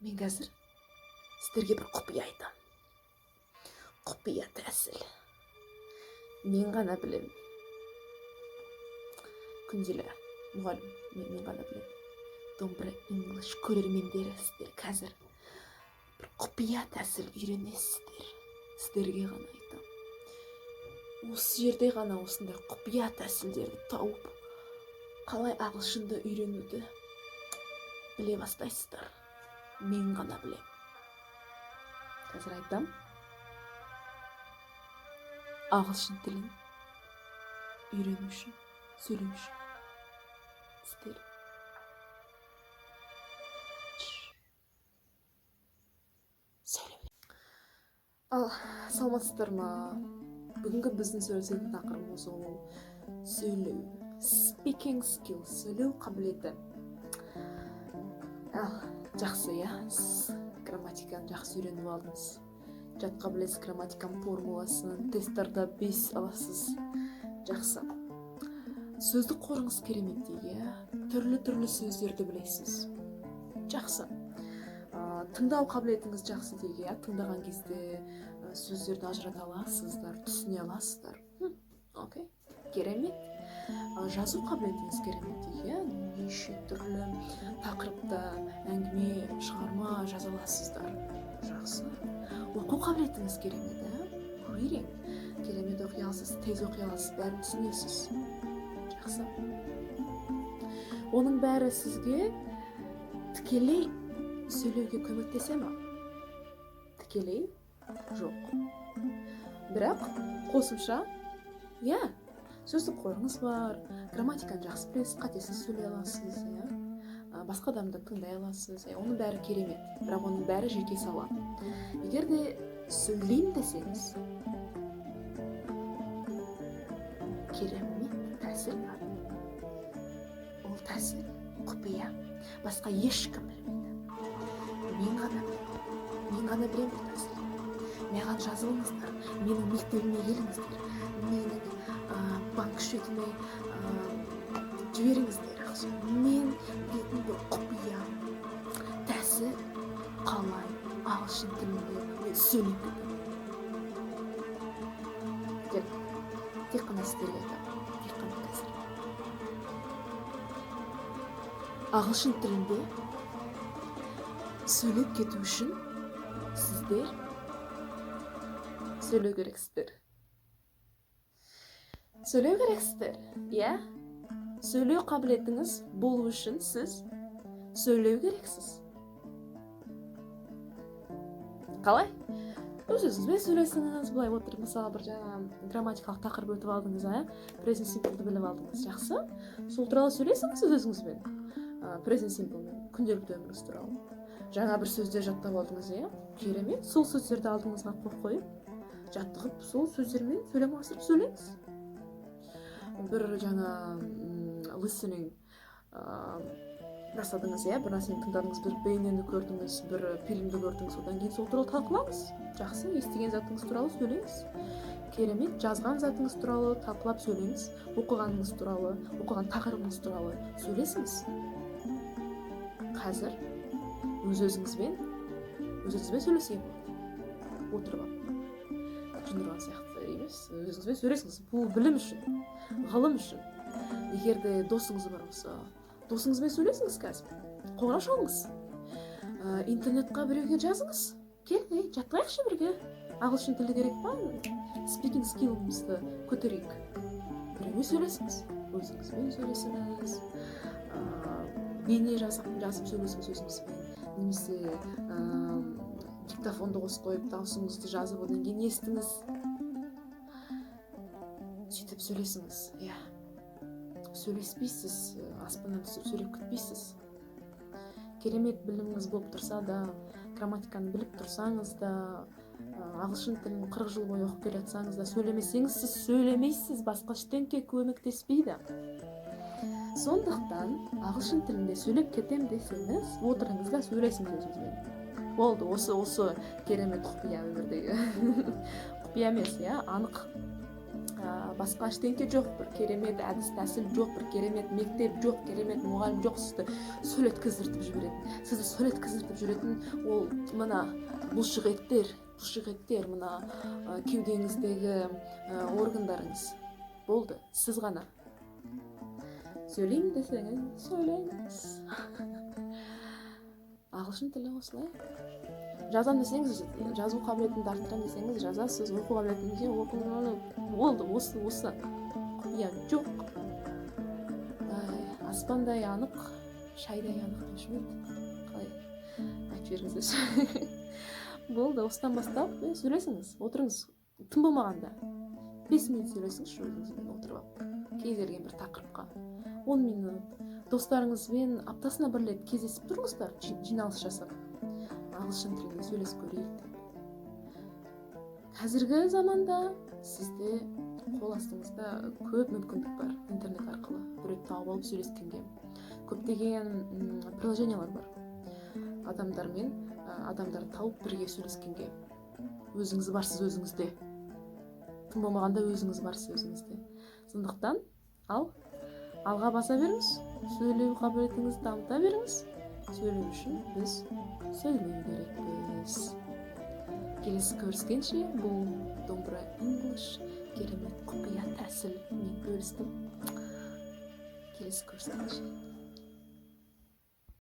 Мен қазір сіздерге бір құпия айтамын. Құпия тәсіл. Мен ғана білемін. Күнделі мұғалім, мен ғана білемін. Домбыра English көрермендері, сіздер қазір бір құпия тәсіл үйренесіздер. Сіздерге ғана айтамын. Осы жерде ғана осындай құпия тәсілдерді тауып, қалай ағылшынды үйренуді біле бастайсыздар. Мен ғана білемін. Қазір айтам. Ағылшын тілін үйрену үшін, сөйлеу үшін сіздер сөйлеу. Ал, саламатсыздар ма? Бүгінгі біздің сөйлесетін тақырыбымыз ол сөйлеу. Speaking skills, сөйлеу қабілеті. Ал, жақсы, иә? Сіз грамматиканы жақсы үйреніп алдыңыз. Жатқа білесіз грамматиканың формуласын, тесттарда 5 аласыз. Жақсы. Сөздік қорыңыз керемет, иә? Түрлі-түрлі сөздерді білесіз. Жақсы. Тыңдау қабілетіңіз жақсы дейік, иә? Тыңдаған кезде сөздерді ажырата аласыздар, түсіне аласыздар. Окей, керемет. Жазу қабілетіңіз керемет дейік, иә? Неше түрлі тақырыпта әңгіме, шығарма жаза аласыздар. Жақсы. Оқу қабілетіңіз керемет, ә? Reading. Керемет оқи аласыз, тез оқи аласыз, бәрін түсінесіз. Жақсы. Оның бәрі сізге тікелей сөйлеуге көмектесе ме? Тікелей жоқ. Бірақ қосымша, иә, сөздік қорыңыз бар, грамматиканы жақсы білесіз, қатесіз сөйлей аласыз, иә? Басқа адамды тыңдай аласыз, иә, оның бәрі керемет. Бірақ оның бәрі жеке сала. Егер де сөйлеймін десеңіз, керемет тәсіл бар. Ол тәсіл құпия. Басқа ешкім білмейді. Мен ғана білемін. Мен ғана білемін бұл тәсілді. Маған жазылыңыздар, менің мектебіме келіңіздер, менің банк счетіме жіберіңіздер ақша. Мен білетін бір құпия тәсіл, қалай ағылшын тілінде мен сөйлеп кетемін. Тек қана сіздерге айтамын, тек қана қазір. Ағылшын тілінде сөйлеп кету үшін сіздер сөйлеу керексіздер. Сөйлеу керексіздер, иә? Сөйлеу қабілетіңіз болу үшін сіз сөйлеу керексіз. Қалай? Өз-өзіңізбен сөйлесіңіз, былай отырып, мысалы, бір жаңа грамматикалық тақырып өтіп алдыңыз, ә? Present simple-ды біліп алдыңыз, жақсы. Сол туралы сөйлесіңіз өз-өзіңізбен. Present simple-мен, күнделікті өміріңіз туралы. Жаңа бір сөздер жаттап алдыңыз, иә? Керемет. Сол сөздерді алдыңызға қойып қойып, жаттығып, сол сөздермен сөйлем асырып сөйлеңіз. Бір жаңа listening жасадыңыз, иә, бір нәрсені тыңдадыңыз, бір бейнені көрдіңіз, бір фильмді көрдіңіз, одан кейін сол туралы талқылаңыз. Жақсы, естіген затыңыз туралы сөйлеңіз. Керемет, жазған затыңыз туралы талқылап сөйлеңіз, оқығаныңыз туралы, оқыған тақырыбыңыз туралы сөйлесіңіз. Қазір өз-өзіңізбен сөйлесуге болады. Отырып алып. Жындырған сияқты емес, өзіңізбен сөйлесіңіз. Бұл білім үшін, ғылым үшін. Егер де досыңыз бар болса, досыңызбен сөйлесіңіз қазір. Қоңырау шалыңыз. Интернетқа біреуге жазыңыз. Кел, ей, жаттығайықшы бірге. Ағылшын тілі керек па? Speaking skillымызды көтерейік. Біреумен сөйлесіңіз, өзіңізбен сөйлесіңіз. Бейне жазып сөйлесіңіз өзіңізбен. Немесе диктофонды қосып қойып, дауысыңызды жазып, одан кейін естіңіз. Сөйтіп сөйлесіңіз, иә. Сөйлеспейсіз, аспаннан түсіп сөйлеп күтпейсіз. Керемет біліміңіз болып тұрса да, грамматиканы біліп тұрсаңыз да, ағылшын тілін 40 жыл бойы оқып келе жатсаңыз да, сөйлемесеңіз, сіз сөйлемейсіз, басқа ештеңке көмектеспейді. Сондықтан ағылшын тілінде сөйлеп кетем десеңіз, отырыңыз да сөйлесіңіз өзіңізбен. Болды, осы керемет құпия өмірдегі. Құпия емес, иә, анық Басқа ештеңке жоқ, бір керемет әдіс тәсіл жоқ, бір керемет мектеп жоқ, керемет мұғалім жоқ сізді сөйлеткіздіртіп жіберетін. Сізді сөйлеткіздіртіп жүретін ол мына бұлшық еттер, бұлшық еттер, мына кеудеңіздегі органдарыңыз болды. Сіз ғана сөйлеймін десеңіз, сөйлеңіз. Ағылшын тілі осылай. Жазамын десеңіз, жазу қабілетімді арттырамын десеңіз, жазасыз. Оқу қабілетіңізге оқу болды. Осы құпия жоқ. Ай, аспандай анық, шайдай анық деуші ме еді, қалай, айтып жіберіңіздерші. Болды, осыдан бастап сөйлесіңіз, отырыңыз. Тым болмағанда 5 минут сөйлесіңізші өзіңізбен отырып алып, кез келген бір тақырыпқа, 10 минут. Достарыңызбен аптасына бір рет кездесіп тұрыңыздар, жиналыс жасап, ағылшын тілінде сөйлесіп көрейік деп. Қазіргі заманда сізде қол астыңызда көп мүмкіндік бар интернет арқылы біреуді тауып алып сөйлескенге. Көптеген приложениялар бар адамдармен, адамдарды тауып, бірге сөйлескенге. Өзіңіз барсыз өзіңізде, тым болмағанда өзіңіз барсыз өзіңізде. Сондықтан ал алға баса беріңіз, сөйлеу қабілетіңізді дамыта беріңіз. Сөйлеу үшін біз сөйлеу керекпіз. Келесі көріскенше! Бұл Домбыра English. Керемет құпия тәсілмен бөлістім. Келесі көріскенше!